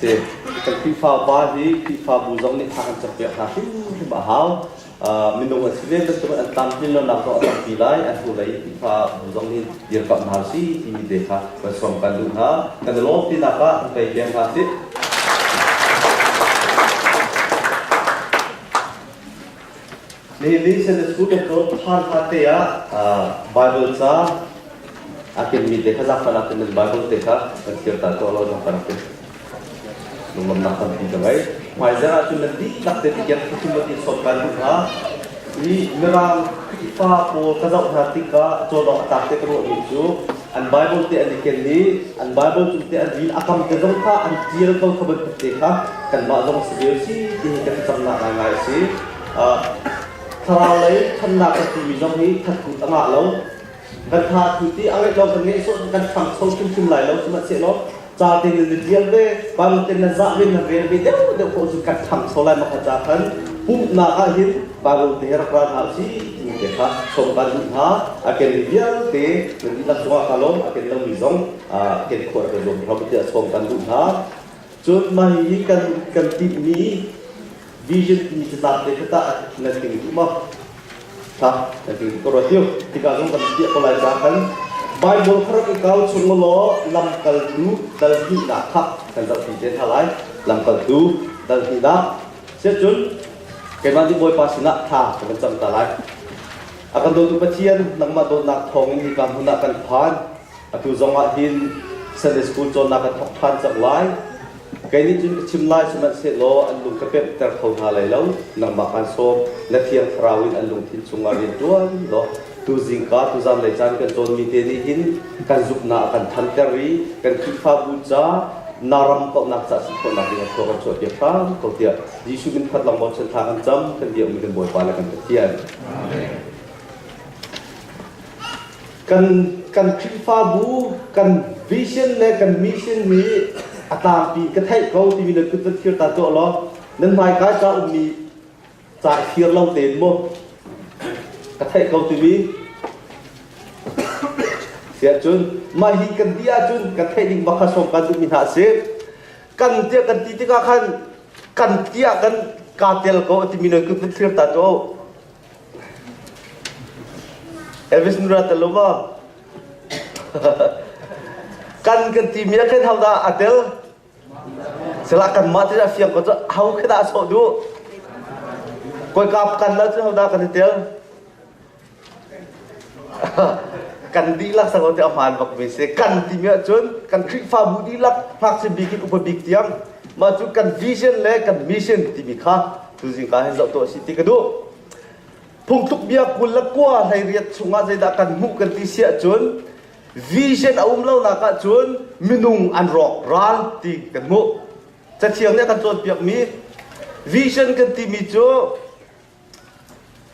Si. Kan Khrihfa upa hi Khrihfabu zong nih thla kan campiak hna hrimhrim a hau. Minung an si ve bantuk an tlamtlin lonak zong a tampi lai. An hnulei Khrihfabu zong nih dirkamh hna si timi te kha kan sawm kan duh hna. Kan i lawm tinak ah kan tei peng hna sih. Nihin ni Sunday School kan cawn phan hla te ah Bible ca a kenmi te kha zaangfahnak in nan Bible te kha kan thir ta tuah law zaangfahnak in lunglawmhnak tampi ka ngei. Hmaizarh ahcun nan dihlak te tikian thutthum in sawm kan duh hna. Hi Mirang Khrihfa pawl ka zoh hna tikah cawn awk a tlak te ka ruahmi cu an Bible te an i ken i an Bible cung te an ril a kam te zong kha an tial ko kha bantuk te kha kanmah zong si ve si ti hi kan thlacamnak ngaingai a si. Thlarau lei thannak kan timi zong hi thathut a ngah lo. Kan tha thut i a ngeih lo kan ngeih sawh kan ṭhangcho hrimhrim lai lo sihmanhsehlaw ca te nan tial ve Bible te nan zah ve nan rel ve deuh deuh ko cu kan ṭhangcho lai makha ca khan pumhnak ah hin Bible te rak ra hna usih timi te kha sawm kan duh hna. A ken vialte nan dihlak cungah ka lawm a ken lomi zong ken khawh rak i zuam hram tiah sawm kan duh hna. Cun mah hihi kan kan timhmi vision timi catlap te kha tah nan ting duh maw? Tha nan ting duh ko rua tiu. Tikah zong kan piah ko lai ca khan Bible kha rak i kau chung law lamkaltu dal hnihnak kha kan zoh ti te hna lai. Lamkaltu dal hnihnak. Siacun keimah nih Bawipa sinah thla ka van cam ta lai. A kan dawtu Pathian nangmah dawtnak thawngin hika hmun ah kan phan. Atu zong ah hin Sunday School cawnnak kan thawk ṭhan cang lai. Kei nih cun ka chim lai sihmanhsehlaw an lung ka pemhter kho hna lai lo. Nangmah kaan sawm. Na Thiang Thlarau in an lungthin chungah rian ṭuan law tu zingka tuzan lei caan kan cawnmi te nih hin kan zumhnak a kan ṭhanter i kan Khrihfabu ca na ram kauhnak ca si khawhnak ding ah khua kan chuahpiak hram ko tiah Jesuh min khat lawng bochan thla kan cam kan biakmi kan Bawipa le kan Pathian. Amen. Kan kan Khrihfabu kan vision le kan mission hi a tlangpi ka theih ko timi nan kut van thir ta tuah law nan hmaikai ca ummi ca thir lo tein mu ka theih ko timi siah cun mah hi kan ti ahcun kan theih ding bak kha sawm kan duhmi hna a si kan tiah kan ti tikah khan kan tiah kan kaa tel ko timi nan kut van thlir ta tuah Elvis Nura tel lo maw? Kan kan timi ah khin hodah a tel? Sila kanmah ti a fiang ko cu ho khi dah a sawh duh? Kawikap kan la cu hodah kan i tel? Kan dihlak sang ti a hmaan bak mi si. Kan timi ahcun kan Khrihfabu dihlak ngakchia bik in upa bik tiang mah cu kan vision le kan mission timi kha tuzing ka hin zoh tuah si ti ka duh. Phungtluk bia 29 18 chungah zeidah kan hmuh kan ti si ahcun vision a um lonak ahcun minung an rawk ral ti kan hmuh. Cathiang nih a kan cawnpiakmi vision kan timi cu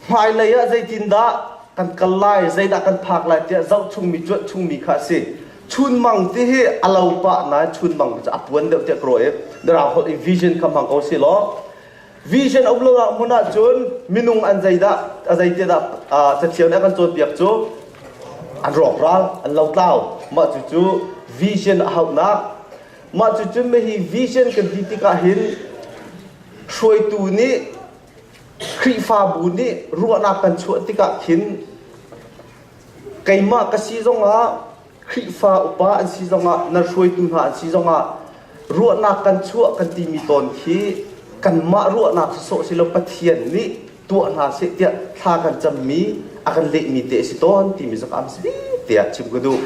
hmailei ah zeitindah kan kal lai, zeidah kan phak lai tiah zoh chungmi, cuanh chungmi kha a si. Chunmang ti hi a lo pah nain chunmang cu a puan deuh tiah ka ruah i Mirang holh i vision kha hmang ko si law Vision a um lonak hmun ahcun minung an zeidah a zei tiah dah cathiang nih a kan cawnpiak cu an rawkral, an lotlau. Mah cucu vision a hauhnak. Mah cucu hi vision kan ti tikah hin hruaitu nih Khrihfabu nih ruahnak kan chuah tikah khin keimah ka si zongah Khrihfa upa an si zongah nan hruaitu hna an si zongah ruahnak kan chuah kan timi tawn khi kanmah ruahnak sawsawh si lo Pathian nih tuah hna seh tiah thla kan cammi a kan lehmi te a si tawn timi zong am si tiah chim ka duh.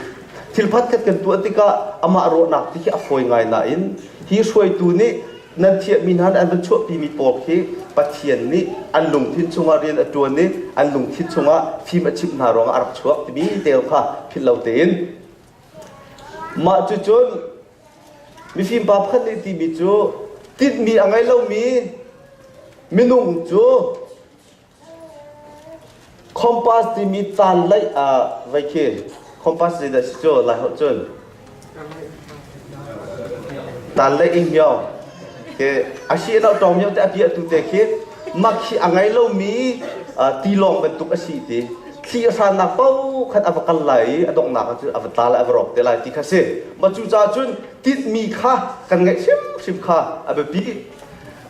Thil phatkhat kan tuah tikah amah ruahnak ti khi a fawi ngai nain hi hruaitu nih nan thiahmi hna nih an van chuahpimi pawl khi Pathian nih an lungthin chungah rian a ṭuan i an lungthin chungah fim a chimh hna ruangah a rak chuak timi tel kha philh lo tein mah cucun mifim pa pakhat nih timi cu tinhmi a ngei lomi minung cu Compass timi caan laih ah vai khi compass zeidah si cu Lai holh cun taan laih ing mio ke a si lo tong mio te a bia tu te khi mak hi a ngei lomi tilawng bantuk a si ti. Thli a hrannak paoh khan a va kal lai i a donghnak ah cun a va tla lai, a va rawk te lai ti kha si. Mah cucaah cun tinhmi kha kan ngeih hrimhrim kha a biapi.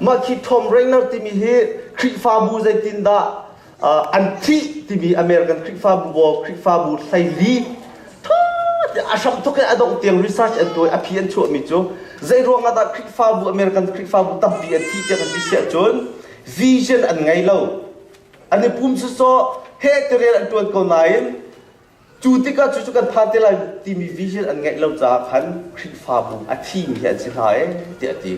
Mah khi Tom Rainer timi hi Khrihfabu zeitindah an thih timi American Khrihfabu bawl Khrihfabu 14 a hramthok in a dongh tiang research an tuah i a phi an chuahmi cu zei ruangah dah Khrihfabu American Khrihfabu tampi an thih tiah kan ti si ahcun vision an ngei lo. An i pum sawsawh heh ti rian an ṭuan ko nain cu tikah cucu kan phan te lai timi vision an ngeih lo caah khan Khrihfabu a thimi hi an si hna ee tiah a ti.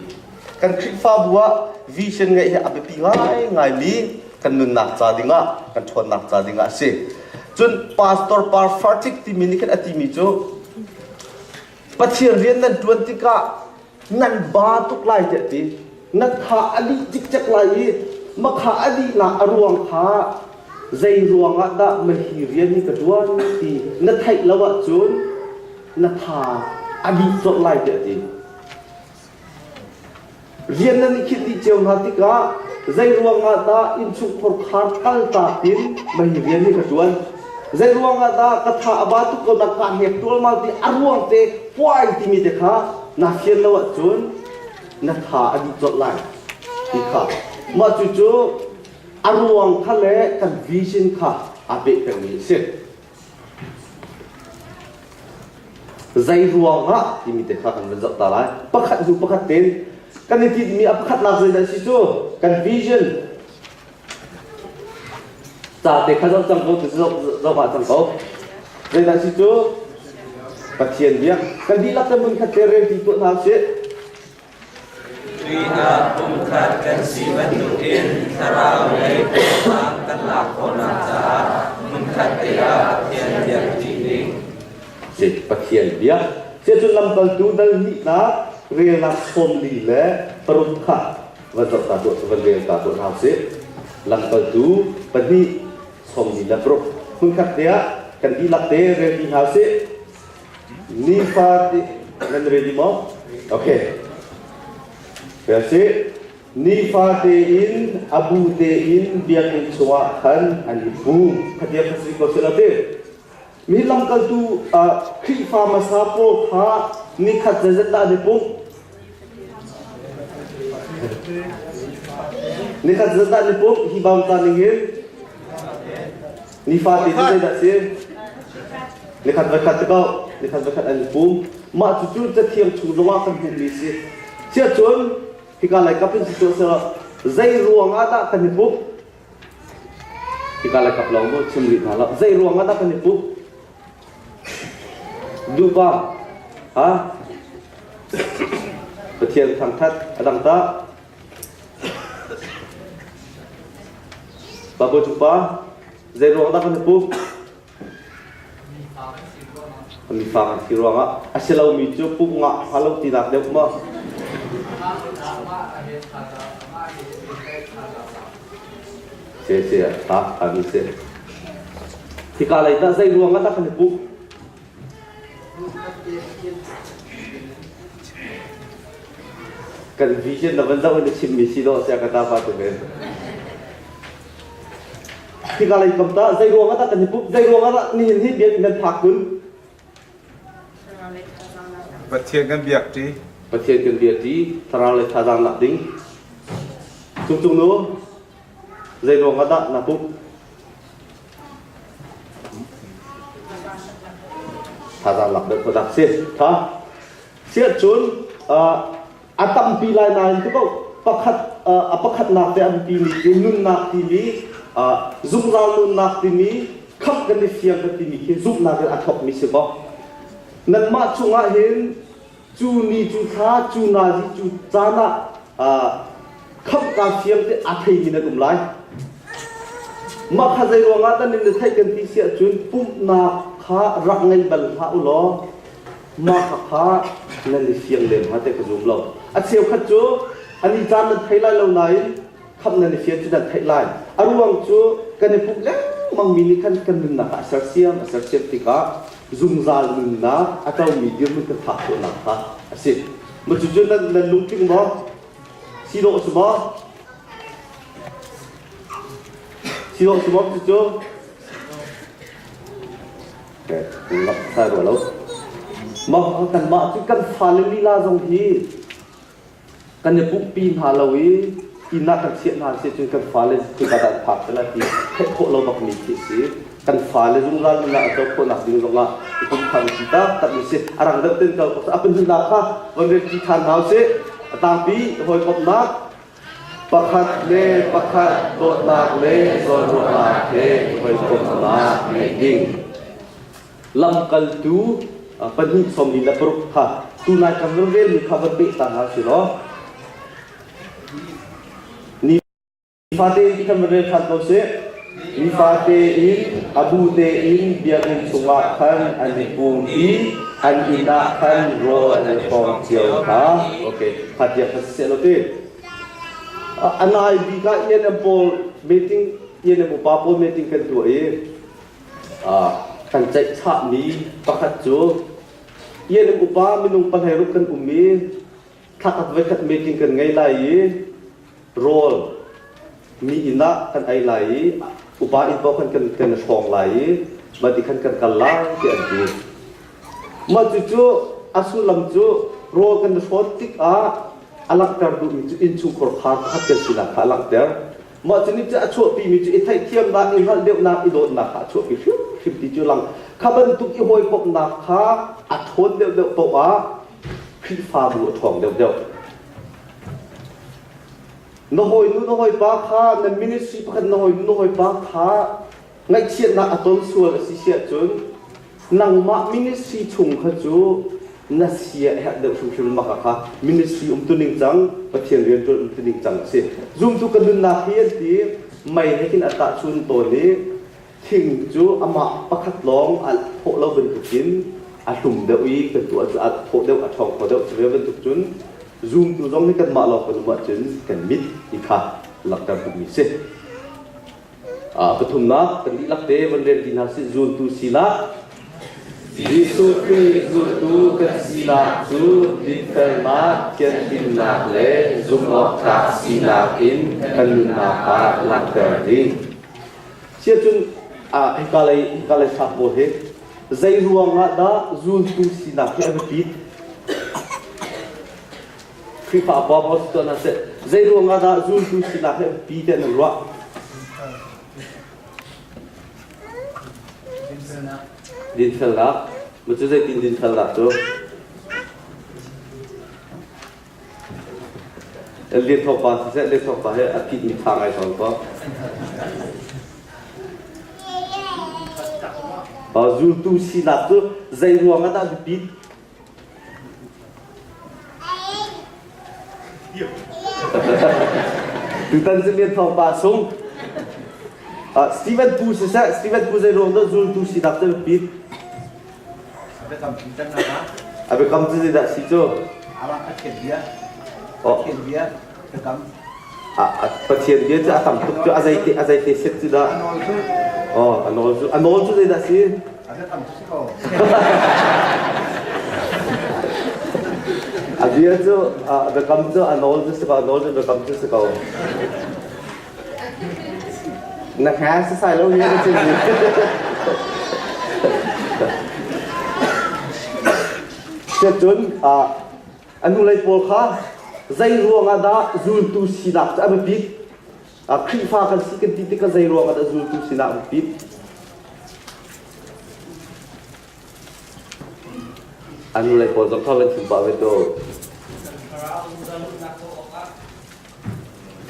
Kan Khrihfabu ah vision ngeih hi a biapi ngaingaimi kan nunnak ca dingah kan ṭhawnnak ca dingah a si. Cun Pastor Parfartik timi nih khan a timi cu Pathian rian nan ṭuan tikah nan ba tuk lai tiah ti na tha a lih cikcek lai i makha a lihnak a ruang kha zei ruangah dah mahi rian hi ka ṭuan ti na theih lo ahcun na tha a lih colh lai tiah ti rian nan i khinh dih cio hna tikah zei ruangah dah innchungkhar khar kaltak in mahi rian hi ka ṭuan zei ruangah dah ka tha a ba tuk ko nak ka hnek tualmal ti a ruang te puai timi te kha na fian lo ahcun na tha a dih colh lai ti kha mah cucu a ruang kha le kan vision kha aa peh pengmi a si zei ruangah timi te kha kan van zoh ta lai pakhat hnu pakhat tein kan i tinhmi a pakhatnak zeidah a si cu kan vision Ca te kha zoh cang ko tu zoh zoh ah cang ko. Zeidah si cu Pathian biak. Kan dihlak te mun khat te rel ti tuah hna usih. Khrih ah pumkhat kan si bantukin thlarau lei peknak kan lak khawhnak caah hmunkhat te ah Pathian biak ṭi ding. Si Pathian biak. Siacun lamkaltu dal hnihnak relnak 40 le paruk kha van zoh ta tuah van rel ta tuah hna usih lamkaltu pahnih 40 le paruk hmunkhat te ah kan dihlak te rel dih hna usih nifa nan ready maw okay rel sih nifa tein a bu tein biakinn chungah khan an i pum khatia kha si ko sila ti mi lamkaltu Khrihfa hmasa pawl kha nikhat zeizat dah an i pumh Nikhat zeizat dah an i pumh hi bang ta ning hin nifate cu zeidah si nikhat voikhat ti ko nikhat voikhat an i pum mah cucu cathiang chung zongah kan hmuhmi si siahcun hika lei kap in si tuah seh zei ruangah dah kan i pumh Hika le kap lawng maw chim rih hna lo. Zei ruang ah dah kan i pumh? Duhpa, ha? Pathian thangthat a dang ta. Babu pa, zei ruang dah kan i pumh? Mi fa kan si ruangah a si lomi cu pumh ngah hnga lo tinak deuh maw? Se se a tha mi si. Hika lei tah zei ruangah dah kan i pumh? Kan vision na van zoh in na chimmi si dawh sia ka ta pa tu men. Hika lei kam ta zei ruang ah dah kan i pumh zei ruang ah dah nihin hi biakinn nan phak kun Pathian kan biak ṭi. Pathian kan biak ṭi thlarau le thazaang lak ding Cungcung nu zei ruang ah dah na pumh thazaang lak deuh ko dah si tha siah cun a tampi lai nain tu ko pakhat a pakhatnak te an timi cu nunnak timi zungzal nunnak timi khamh kan i fiang kan timi khi zumhnak in a thawkmi si ko nanmah chungah hin cu ni cu thla cu nazi cu caan ah khamh kaa fiang te a theimi nan um lai mah kha zei ruangah dah nan theih kan ti si ahcun pumhnak kha rak ngei bal hlah u law Mah kha nan i fiang lem hnga ti ka zum lo. A cheukhat cu an i caan nan thei lai lo nain khamh nan i fian cu nan theih lai. A ruang cu kan i pumh lengmang mi nih khan kan nunnak ah a sersiam, a sersiam tikah zungzal nunnak a comi dirhmun kan phak khawhnak kha a si. Mah cucu nan, nan lungtling maw? Si dawh si maw? Si dawh si maw cucu? Sai rua lo. Mah kanmah cu kan fale lila zong hi kan i pumhpi hna lo i inn ah kan chiah hna si cun kan fale khika dah an phak te lai ti theih khawh lo bakmi khi a si. Kan fale zungzal nun ah a co khawhnak ding zongah i pumh kha biapi taktak mi si. A rang deuh ten kal a pahnihnak kha von rel ṭi ṭhan hna usih. A tangpi hawikomhnak Pakhat le pakhat dawtnak le zawnruahnak he hawikomhnak ngeih ding. Lamkaltu pahnih sawmli le paruk kha tunai kan van relmi kha van peh ta hna si law nifate in ti kan van rel ṭhan ko sih. Nifate in a bu tein biakinn chungah khan an i pum i an inn ah khan rawl an i hrawm cio hna. Okay, kha tiang kha siseh lo ti. A nai bik ah ENM pawl meeting ENM upa pawl meeting kan tuah i kan ceihchahmi pakhat cu ENM upa minung pahleiruk kan um i thlakhat voikhat meeting kan ngei lai i rawl mi inn ah kan ei lai i upa inn paoh khan kan kan hrawng lai i mah ti khan kan kal lai tiah an ti. Mah cucu a sullam cu rawl kan i hrawt tikah a langhter duhmi cu innchungkhar khar pakhat kan sinak kha a langhter. Mah cu nih cu a chuahpimi cu i theihthiamnak, i hngalh deuhnak, i dawtnak kha a chuahpi hrimhrim ti cu lang. Kha bantuk i hawikomhnak kha a ṭhawn deuhdeuh paoh ah Khrihfabu a ṭhawng deuhdeuh. Na hawinu na hawipa kha na ministry pakhat na hawinu na hawipa kha ngaihchiatnak a ton sual a si si ahcun nangmah ministry chung kha cu na sia a herh deuh hrimhrim maka kha ministry umtu ning cang Pathian riantuan umtu ning cang a si. Zumtu kan nunnak hi an ti mei he khin a tahchun tawn i thing cu amah pakhat lawng a thawh lo bantukin a hlum deuh i kan tuah cu a thawh deuh a ṭhawng kho deuh cu ve bantuk cun zumtu zong hi kanmah lawng kan um ahcun kan mit ti kha langhter duhmi si. Pathumnak kan dihlak te van rel ti hna sih zultu sinak Jesuh Khrih zultu kan sinak cu dinfelnak, thianhlimnak le zumhawktlak sinak in kan nunnak ah langhter ding. Siahcun hika lei hika lei thlak pawl hi zei ruangah dah zultu sinak hi a biapit? Khrihfa upa pawl si tuah hna seh. Zei ruangah dah zultu sinak hi a biapi tiah nan ruah? Dinfelnak. Dinfelnak. Cu zeitin dinfelnak cu? Lian Thawk Pa siseh Lian Thawk Pa hi a phit mi tha ngai tawn ko. Zultu sinak cu zei ruang ah dah biapit? Tutan cu Lian Thawng Pa sung. Steven Pu siseh Steven Pu zei ruang dah zultu sinak cu biapit? A biakam cu zeidah si cu? Pathian bia. Pathian bia biakam. Pathian bia cu a tam tuk cu a zeite a zeite set cu dah? Oh, a nawl cu a nawl cu zeidah si? A biakam cu si ko. A bia cu a biakam cu a nawl cu si ko, a nawl cu biakam cu si ko. Na hnga sasai lo hi na chim mi. Cun a hnulei pawl kha zei ruangah dah zultu sinak cu a biapit? Khrihfa kan si kan ti tikah zei ruangah dah zultu sinak a biapit? A hnulei pawl zong kha van chim pah ve tu.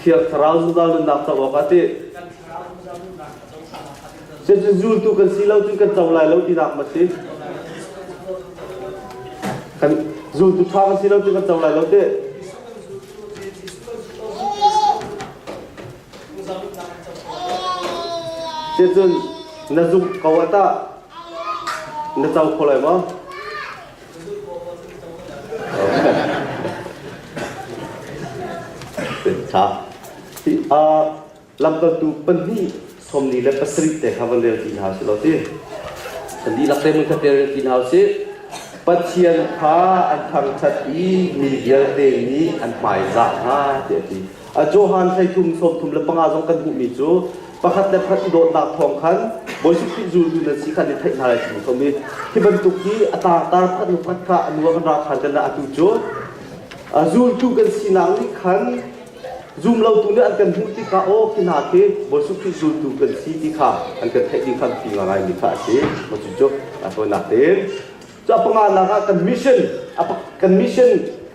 Thiang Thlarau zungzal nunnak co awkah ti. Cucu zultu kan si lo cun kan co lai lo tinak ma si? Kan zultu ṭha kan si lo cun kan co lai lo ti. Cucun na zumh ko ah tah na co kho lai maw? Lamkaltu pahnih 47 te kha van rel ti hna usih law ti. Kan dihlak te mun kha te rel ti hna usih. Pathian kha an thangṭhat i mi vialte nih an hmaizah hna tiah a ti. Johan 13 35 zong kan hmuhmi cu. Pakhat le pakhat i dawtnak thawng khan Bawi Jesuh Khrih zultu nan si kha nan theih hna lai ti ko mi hi bantuk hi a tar pakhat hnu pakhat kha a nu kan ra ṭhan kan atu cu zultu kan sinak nih khan zumlotu nih an kan hmuh tikah aw khi hna khi Bawi Jesuh Khrih zultu kan si ti kha an kan theih ding kha biapi ngaingai kha a si. Cucu a tawinak tein Cu a panganak ah kan mission kan mission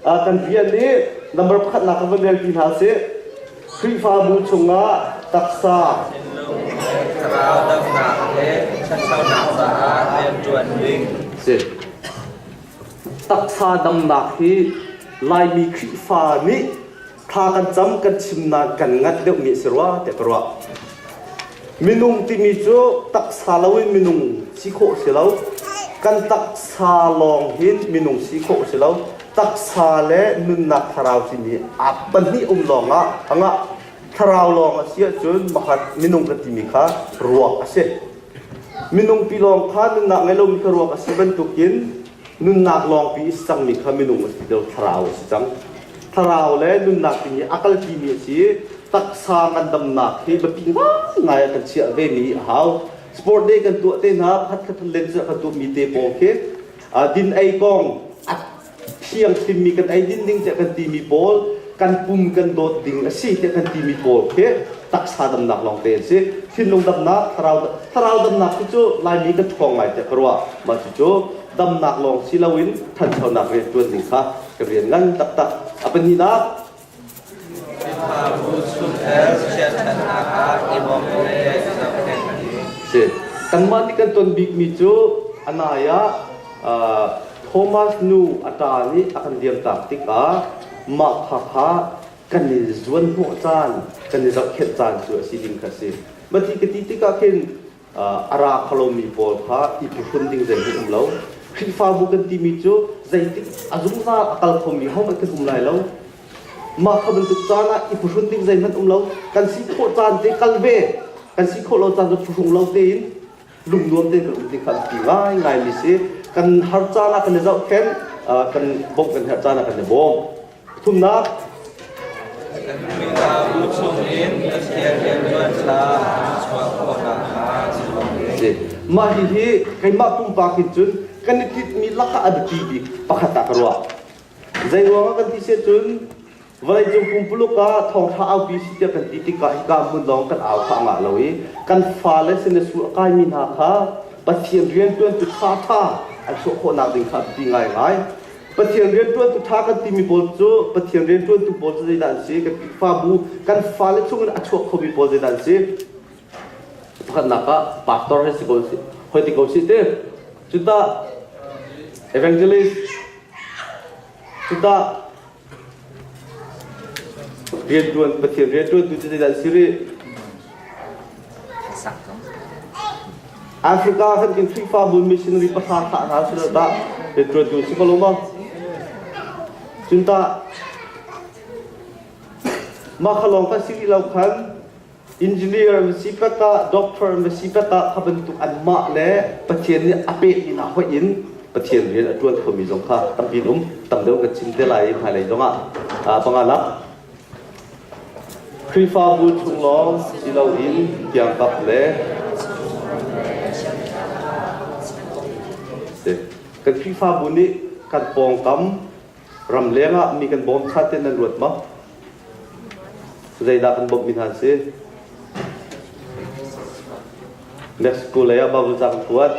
kan rian i number pakhatnak ka van rel ti hna sih. Khrihfabu chungah taksa thinlung le thlarau damnak le ṭhanchonak caah rianṭuan ding. Si. Taksa damnak hi Laimi Khrihfa nih thla kan cam kan chim nain kan ngat deuhmi a si rua tiah ka ruah. Minung timi cu taksa loin minung si khawh si lo. Kan taksa lawng hin minung si khawh si lo. Taksa le nunnak thlarau timi aa pahnih um lawngah a ngah. Thlarau lawng a si ahcun makhat minung kan timi kha ruak a si. Minung pi lawng kha nunnak ngei lomi kha ruak a si bantukin nunnak lawngpi i si cangmi kha minung a si lo, thlarau a si cang. Thlarau le nunnak timi a kalpimi a si i taksa ngandamnak hi biapi ngaingai ah kan chiah vemi a hau. Sport day kan tuah te hna, pakhat khat len kan tuahmi te pawl khi din ei kong a thianghlimmi kan ei din ding tiah kan timi pawl kan pum kan dawt ding a si tiah kan timi pawl khi taksa damnak lawng te an si. Thinlung damnak, thlarau, thlarau damnak khi cu Laimi kan ṭhawng ngai tiah ka ruah. Mah cucu damnak lawng si loin ṭhanchonak rian ṭuan ding kha ka rian ngan taktak. A pahnihnak Khrihfabu chungtel chiatṭhatnak ah i bawmh le zohkhenh ding. Si. Kanmah nih kan ton bikmi cu a nai ah Thomas nu a ṭa nih a kan liamtak tikah mah kha kha kan i zuanhnawh caan, kan i zohkhenh caan cu a si ding kha a si. Mati ka ti tikah khin a ra kho lomi pawl kha i phuhrun ding zeihmanh um lo. Khrihfabu kan timi cu zeitik a zungzal a kal khomi hohmanh kan um lai lo. Mah kha bantuk caan ah i phuhrun ding zeihmanh um lo. Kan si khawh caan te kal ve. Kan si khawh lo caan cu phuhrung lo tein lungnuam tein kan um ding kha a ti ngaingai mi si. Kan har caan ah kan i zohkhenh, kan bawmh kan herh caan ah kan i bawm. Thumnak Khrihfabu chungin Pathian rianṭuan kha an chuah khawh nakhnga zuam Si. Mah hihi keimah pumpak hin cun kan i tinhmi lakah a biapi bik pakhat ah ka ruah. Zei ruangah kan ti si cun vawleicung pumpuluk ah thawngṭha aupi si tiah kan ti tikah hika hmun lawng kan au kha a ngah lo i kan fale sin i sul a kaimi hna kha Pathian rianṭuantu ṭhaṭha an chuah khawhnak ding kha a biapi ngaingai. Pathian rianṭuantu ṭha kan timi pawl cu Pathian rianṭuantu pawl cu zeidah an si? Kan Khrihfabu kan fale chungin a chuak khomi pawl zeidah an si? Pakhatnak ah pastor hei si ko si hoi ti ko si ti. Cuta evangelist cuta rianṭuan Pathian rianṭuantu cu zeidah an si rih? Africa kan kin Khrihfabu missionary pahra thlah hna sila tah rianṭuantu si ko lo maw? Cun tah mah kha lawng kan si rih lo khan engineer an si pek ah doctor an si pek ah kha bantuk anmah le Pathian nih a pekmi hna hoih in Pathian rian a ṭuan khomi zong kha tampi um tam deuh kan chim te lai i hmailei zongah pangalak Khrihfabu chung lawng si loin kiangkap le kan Khrihfabu nih kan pawngkam ramleng ah mi kan bawm kha te nan ruat maw? Zeidah kan bawmhmi hna si? Mexico lei ah Bible ca kan kuat.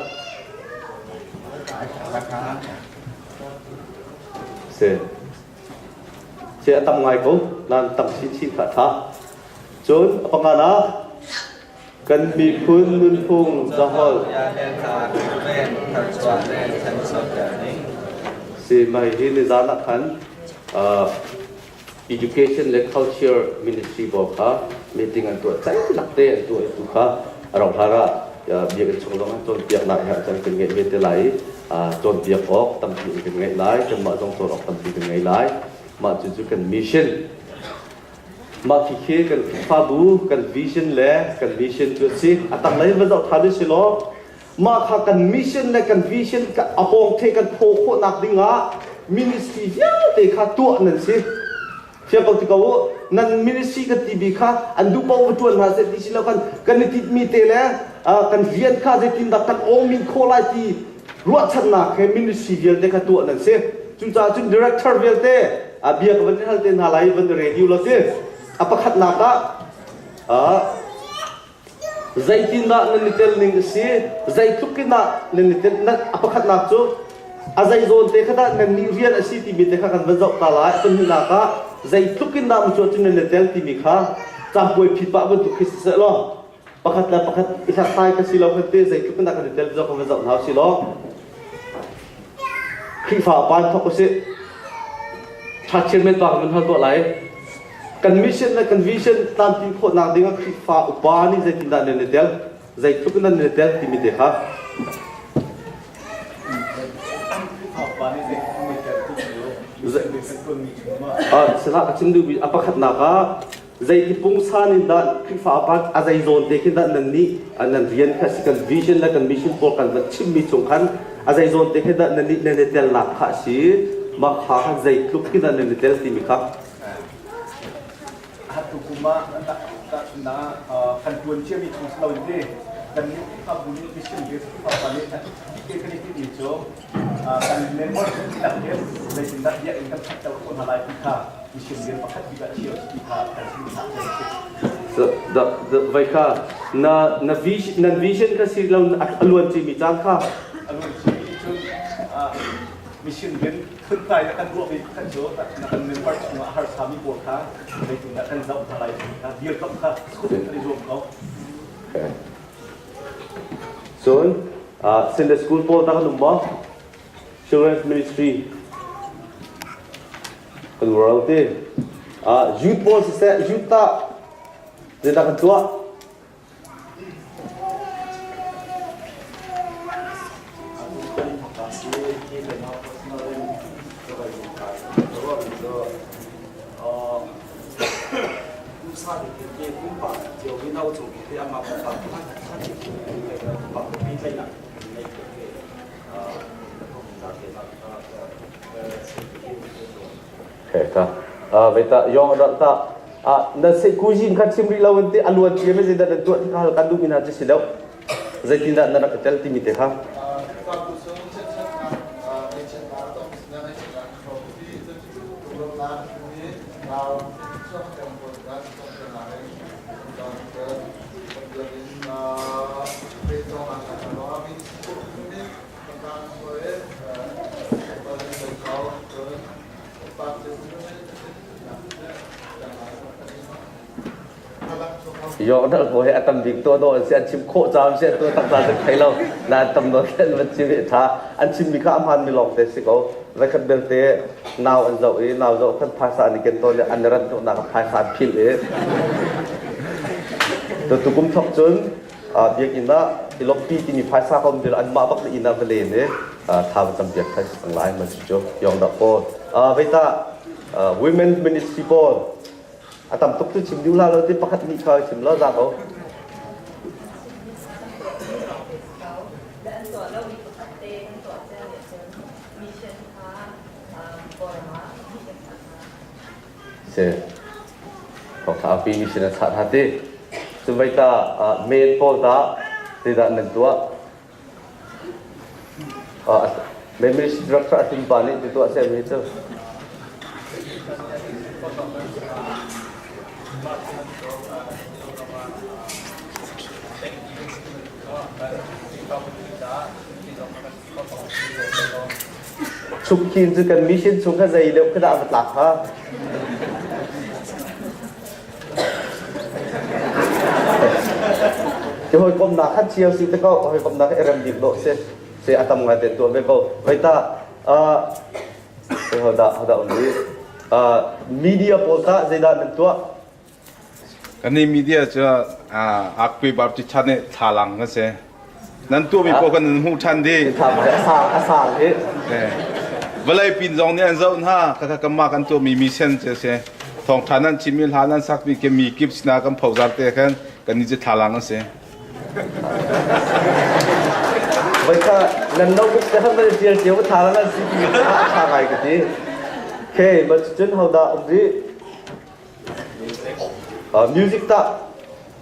Si. Si a tam ngai ko nain tam chinchin kha a ṭha. Cun a panganak kan miphun nunphung caholh si mai hi nizan ah khan education le culture ministry pawl kha meeting an tuah cang lak te an tuah tu kha a rauh hlan ah biakinn chung zong ah cawnpiaknak he cun kan ngeih ve te lai i cawnpiak awk tampi kan ngeih lai kanmah zong cawn awk tampi kan ngei lai mah cucu kan mission mah khi kan Khrihfabu kan vision le kan mission cu a si a tanglei va zoh ṭhan si law mah kha kan mission le kan vision a pawng the kan phaw khawhnak dingah ministry vialte kha tuah nan si. Fiang ko ti ko u. Nan ministry kan ti bi kha an duh paoh va ṭuan hna seh ti si lo kan kan i titmi te le kan rian kha zeitindah kan awmin khawh lai ti ruahchannak he ministry vialte kha tuah nan si. Cucaah cun director vialte bia ka van hal te hna lai van radio lo ti. A pakhatnak ah Zeitindah nan i tel ning a si? Zeitluk in dah nan i tel? A pakhatnak cu a zei zawn te kha dah nannih rian a si timi te kha kan van zoh ta lai. A pahnihnak ah zeitluk in dah mucu cun nan i tel timi kha campuai phit pah bantuk khi siseh law pakhat le pakhat i hlathlai ka si lo kan ti zeitluk in dah kan i tel ti kan van zoh hna usih law Khrihfa upa in thawk usih. Ṭha chairman pa kan van hal tuah lai. Kan mission le kan vision tlamtlin khawhnak ding ah Khrihfa upa nih zeitindah nan i tel, zeitluk in nan i tel timi te kha. Sila ka chim duhmi a pakhatnak ah zeiti pungsan in dah Khrihfa upa a zei zawn te khin dah nan nih nan rian kha si kan vision le kan mission pawl kan van chimmi chung khan a zei zawn te khin dah nan nih nan i telnak kha a si mah kha khan zeitluk khin dah nan i tel timi kha Atu kum ah tahchunhnak ah kan ṭuan ciami chung si loin ti kan nih Khrihfabu nih mission base Khrihfa nih a bik kan i tinhmi cu kan member dihlak hin zeitindah biakinn kan ṭhatter khawh hna lai ti kha mission rian pakhat bik ah chia ti kha kan chim hna a si. So the the vai kha na na vision nan vision kha si lo a luan cimi caan kha a luan cimi cun mission rian Phuntlai na kan ruahmi pakhat cu na kan member chungah a harsami pawl kha zeitindah kan zoh hna lai ti kha dirkamh kha kan i zuam ko. Okay. Cun Sunday school pawl ta kan um maw? Children's ministry kan world ti. Youth pawl siseh youth ta zeidah kan tuah? Yong ta na cuisine kha chim rih lo in ti a luan cia mi zeidah nan tuah ti kha hal kan duhmi hna cu si lo zeitindah na rak i tel timi te kha. Yordan hawi he a tam bik tuah dawh an si an chim khawh caam si an tuah tak caan thei lo na tam nawn an van chim i tha an chimmi kha a hmaan mi lawng te si ko zakhat belte nau an zoh i nau zoh khan phaisa an i ken tawn i an i rat hnawhnak ah phaisa an philh i tu tukum thok cun biakinn ah i lawmhpi timi phaisa ka um ti lo anmah bak na inn ah va len i tha va cam piak thai si lai man cu yong dah pawl veita women ministry pawl a tam tuk cu chim duh la lo ti pakhat nih kha chim lo za ko. Si. Thawngtha pi mission a chah hna ti. Cu vei ta main pawl ta zeidah nan tuah? Main ministry director a pa nih ti tuah seh mi cu. Chukhin cu kan mission chung kha zei deuh khi dah va tlak hnga? Ti hawikomnak kha cio si te ko, hawikomnak kha i rem bik dawh si. Si a tam ngai te tuah ve ko. Vei ta, hodah hodah um rih? Media pawl kha zeidah nan tuah? Kan i media cu Akpi Baptist Church nih thlalang kan si. Nan tuahmi paoh kan in hmuh ṭhan dih. A sang hi. Vawlei pin zong nih an zoh hna. Khakha kanmah kan tuahmi mission cu a si. Thawngṭha nan chimmi hla nan sakmi khi mi kip sinah kan phozar te khan kan nih cu thlalang an si. Voikha nan notebook te khan van i ṭial cio thlalang an si ti a ṭha ngai ka ti. Okay, but cun hodah um rih? Music tah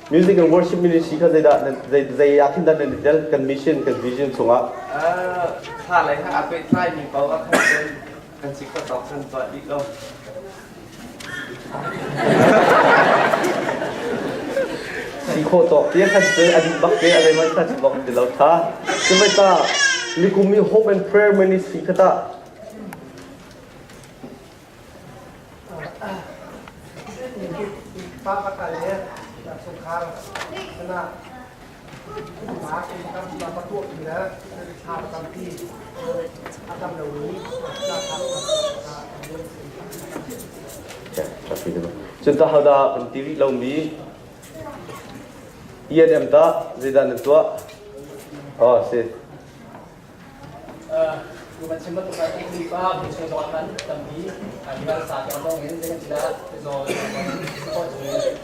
music and worship ministry kha zeidah zei ah khin dah nan i tel kan mission kan vision chungah? Thla lei ha a pehtlai mi paoh ah khan cun kan si khawh tawk kan tuah dih ko. Si khawh tawk tiang khan cun a dih bak te a zeihmanh kha chim bak ti lo tha. Cumai ta nikum i hope and prayer ministry kha tah Pa pakhat le chungkhar sinah pumpak in ka tuahmi le thla tampi a tam lomi Cun tah hodah kan ti rih lomi ENM tah zeidah nan tuah? Oh, si. Kan chim bantuk ah Khrihfa bu chung zong ah khan tampi miral sa tiang zong in zei kan ti dah zaw support chung in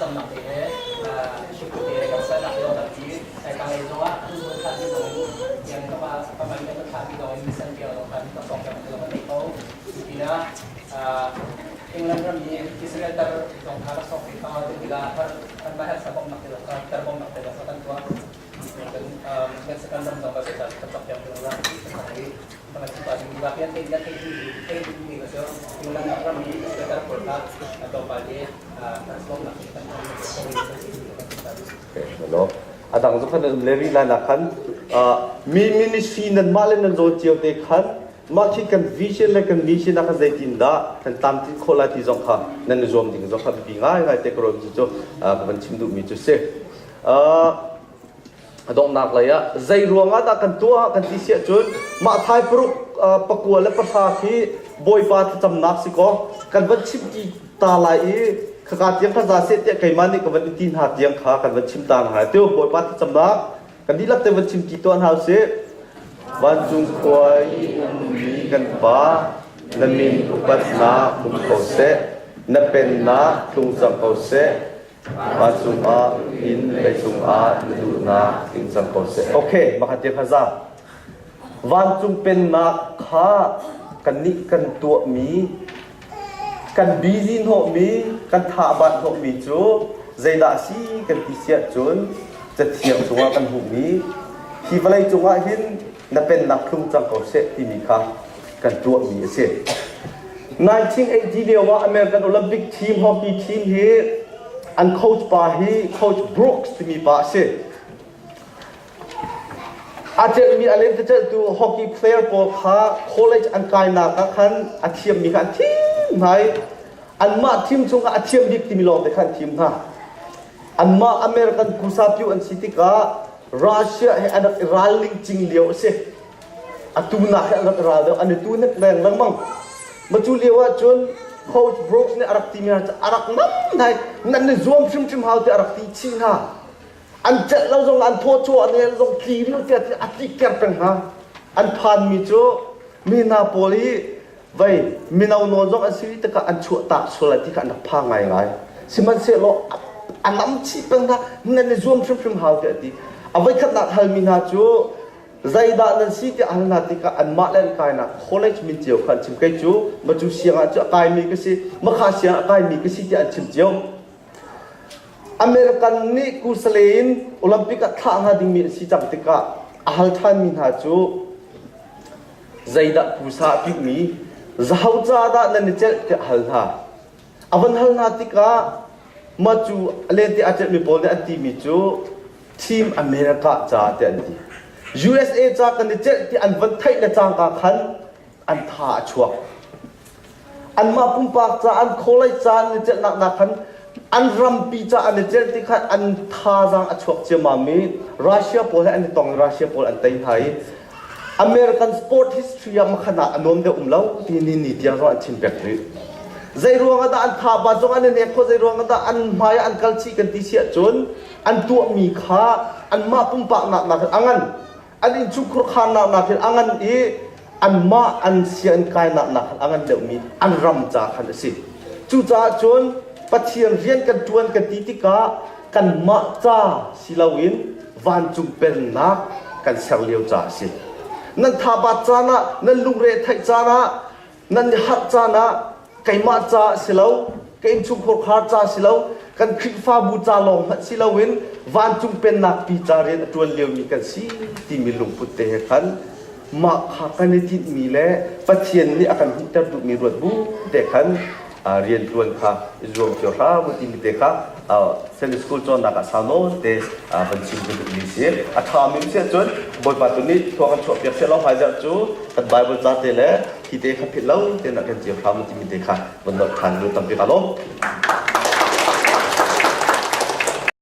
camnak te he shukru te he kan salnak te zong tampi tanglei zong ah tu kan thlah mi zong in tiang kama kama in kan thlah mi zong in mission tiang zong khan kan song tiang zong kan nei ko pinah England ram i Israel tar zong kha rak song te kha tikah har kan ma hersa bawmhnak te zong kha tar bawmhnak te zong kha kan tuah. A dang zong khan um le rih lai nak khan mi ministry nan mah le nan zawn cio te khan mah khi kan vision le kan mission ah khan zeitin dah kan tlamtlin khawh lai ti zong kha nan i zuam ding zong kha biapi ngaingai te ka ruah cu ka van chim duhmi cu si. A donghnak lei ah zei ruangah dah kan tuah kan ti si ahcun mah thai paruk pakua le pahra khi Bawipa thlacamnak si kaw kan van chim ti ta lai i khaka tiang kha za seh tiah keimah nih ka van i ti hna tiang kha kan van chim ta hna tiu Bawipa thlacamnak kan dihlak te van chim ti tuah hna usih. Vancung khua i ummi kan Pa, na min upatnak um ko seh, na pennak tlung cang ko seh, Vancung ah inn leicung ah na duhnak tling cang ko seh. Okay, makhat tiang kha za. Vancung pennak kha kannih kan tuahmi, kan busy hnawhmi, kan tha bat hnawhmi cu zeidah a si kan ti si ahcun Cathiang cungah kan hmuhmi hi vawlei cungah hin na pennak tlung cang ko seh timi kha kan tuahmi a si. 1980 lio ah American Olympic team hockey team hi an coach pa hi Coach Brooks timi pa a si. A celhmi a lentecelhtu hockey player pawl kha college an kainak ah khan a thiammi kha an thim hna i anmah team chungah a thiam bik timi lawng te kha an thim hna. Anmah American kusapyu an si tikah Russia he an rak i ralling cing lio a si. Atu nak he an rak i ral deuh an i tu nek leng lengmang. Ma cu lio ah cun Coach Brooks nih a rak timi hna cu a rak nam nai nan i zuam hrimhrim hau tiah a rak ti chih hna. An celh lo zong an thaw chuah an el zong tli riu tiah a tlik ter peng hna. An phanmi cu mi hna pawl hi vei mino nawl zong an si tikah an chuah tak sual lai ti kha an rak phang ngaingai. Sihmanhsehlaw a nam chih peng hna nan i zuam hrimhrim hau tiah a ti. A voikhatnak halmi hna cu zeidah nan si tiah hal hna tikah anmah le an kainak college min cio kha an chim. Kei cu macu siang ah cu a kaimi ka si, makha siang ah a kaimi ka si tiah an chim cio. American nih kusale in Olympic ah thlah hnga dingmi an si cang tikah a hal ṭhanmi hna cu zeidah pusa a pihmi zahau ca dah nan i celh tiah hal hna. A van hal hna tikah mah cu lente aa celhmi pawl nih an timi cu Team America ca tiah an ti. USA ca kan i celh ti an van theih le cangka khan an tha a chuak. Anmah pumpak ca an college ca an i celhnak nak khan an rampi ca an i celh ti khan an thazaang a chuak ciammam i Russia pawl he an i tong i Russia pawl an tei hna i American sport history ah makhan ah a nuam deuh um lo ti ni ni tiang zong an chim pek rih. Zei ruang ah dah an tha ba zong an i nek kho zei ruang ah dah an hmai ah an kal chih kan ti si ahcun an tuahmi kha anmah pumpak nak nak a ngan an innchungkhur kharnak nakin a ngan i anmah an sianginn kainak nakin a ngan deuhmi an ram ca khan a si. Cucaah cun Pathian rian kan ṭuan kan ti tikah kanmah ca si loin vancung pennak kan ser lio ca a si. Nan thabat caan ah, nan lungre theih caan ah, nan i harh caan ah keimah ca si lo. Ka innchungkhar khar ca si lo, kan Khrihfabu ca lawng hmanh si loin vancung pennak pi ca rian a ṭuan liomi kan si timi lungput te he khan mah kha kan i tinhmi le Pathian nih a kan hmuhter duhmi ruat bu te khan rian ṭuan kha i zuam cio hram u timi te kha Sunday school cawnnak ah sau nawn te van chim ka duhmi si. A ṭhami si ahcun Bawipa tu nih thua kan chuahpiak seh law hmaizarh cu kan Bible ca te le hi te kha philh lo te nak kan cio hram u timi te kha van nolh ṭhan lu tampi ka lawm.